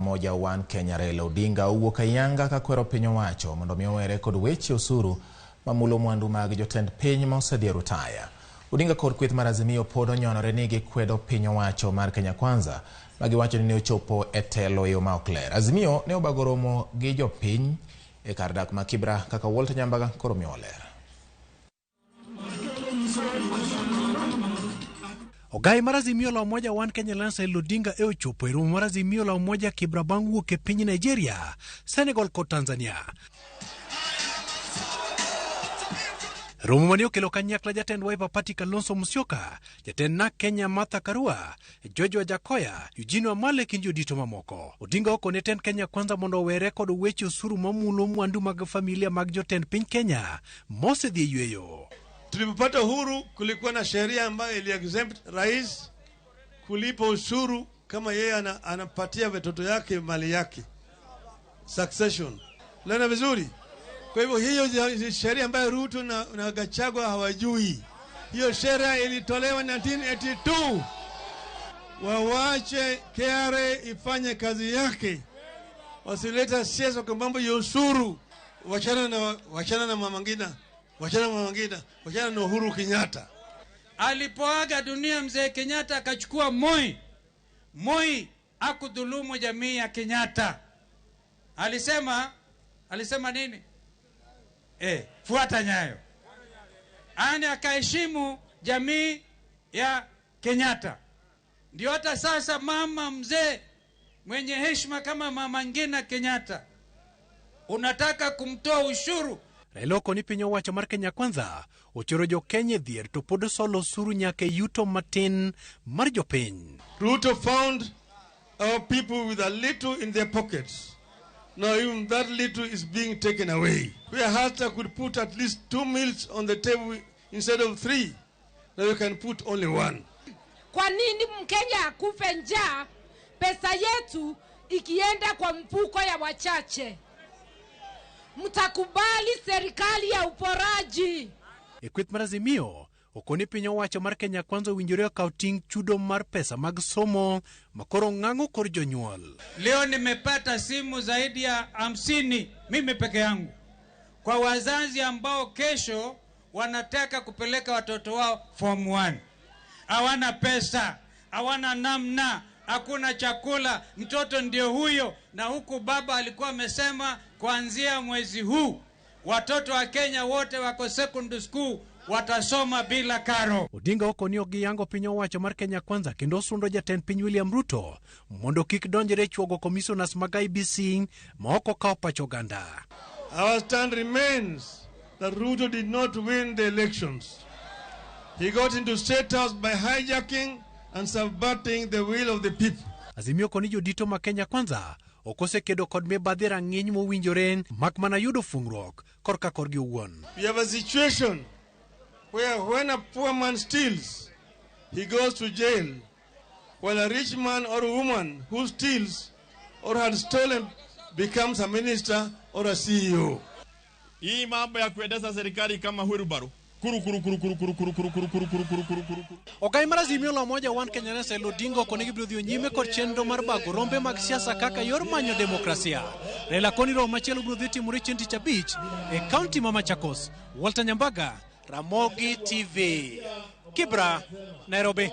Umoja One Kenya Raila Odinga owuok ayanga ka kwero piny owacho mondo mi owere kod weche osuru mamulo mwandu mag jotend piny ma osedhi e rutaya. Odinga kod kweth mar Azimio pod onyonore ni gikwedo piny owacho mar Kenya Kwanza ma giwacho ni ne ochopo e telo e yo ma ok ler. Azimio ne obago romo gi jopiny e kar dak ma Kibra kaka Walter Nyambaga koro miyowa ler. Ogai mar Azimio la Umoja One Kenya Alliance Raila Odinga e ochopo e romo mar Azimio la Umoja Kibra bang' wuok e piny Nigeria, Senegal kod Tanzania. Romo mane okelo kanyakla jatend Wiper Party Kalonzo Musyoka, jatend NARC Kenya Martha Karua, George Wajackoyah, Eugene Wamalwa kind jodito mamoko. Odinga okone tend Kenya Kwanza mondo owere kod weche osuru mamulo mwandu mag familia mag jotend piny Kenya mosedhi e yweyo. Tulipopata uhuru kulikuwa na sheria ambayo ili exempt rais kulipa ushuru kama yeye anapatia watoto yake mali yake, succession. Lena vizuri. Kwa hivyo hiyo ni sheria ambayo Ruto na Gachagua hawajui. Hiyo sheria ilitolewa 1982. Wawache KRA ifanye kazi yake, wasileta siasa kwa mambo ya ushuru. Wachana na Mama Ngina, wachana na Mama Ngina, wachana na Uhuru Kenyatta. Alipoaga dunia mzee Kenyatta akachukua Moi. Moi hakudhulumu jamii ya Kenyatta. Alisema nini? Fuata nyayo. Yaani akaheshimu jamii ya Kenyatta. Ndio hata sasa mama mzee mwenye heshima kama Mama Ngina Kenyatta unataka kumtoa ushuru. Raila okoni piny owacho mar Kenya Kwanza ochoro jo Kenya e dhier to pod osolo osuru nyaka e yuto matin mar jopiny. Ruto found our people with a little in their pockets. Now even that little is being taken away. Where Hasta could put at least 2 meals on the table instead of 3, now you can put only 1. Kwa nini Mkenya akufe njaa pesa yetu ikienda kwa mfuko ya wachache? Mtakubali serikali ya uporaji? E kweth mar Azimio, okoni piny owacho mar Kenya Kwanza owinjore okaw ting' chudo mar pesa mag somo makoro ng'ang'o kor jonyuol. Leo nimepata simu zaidi ya 50 mimi peke yangu kwa wazazi ambao kesho wanataka kupeleka watoto wao form 1. Hawana pesa, hawana namna, hakuna chakula, mtoto ndio huyo. Na huku baba alikuwa amesema kuanzia mwezi huu watoto wa Kenya wote wako secondary school watasoma bila karo. Odinga okoni ok giyango piny owacho mar Kenya Kwanza kendo osundo jatend piny William Ruto mondo kik donjre chuogo commissioners mag IEBC ma ok okawo pach oganda. Our stand remains that Ruto did not win the elections. He got into State House by hijacking and subverting the will of the people. Azimio koni jodito ma Kenya Kwanza ok osekedo kod mibadhi rang'iny mowinjore mak mana yudo fungruok korka korgi owuon. We have a situation where when a poor man steals, he goes to jail, while a rich man or woman who steals or had stolen becomes a minister or a CEO. Hii mambo ya kuendesha serikali kama wheelbarrow. Kuru, kuru, kuru, kuru, kuru, kuru, kuru, kuru, kuru, kuru, kuru, kuru, kuru, kuru. Ogai mar Azimio la Umoja One Kenya Alliance Raila Odinga okone gibiro dhi nyime kod chenro mar bago rombe mag siasa kaka yor manyo demokrasia. Raila koni romo machielo biro dhi timore chieng' tich abich e kaunti ma Machakos. Walter Nyambaga, Ramogi TV, Kibra, Nairobi.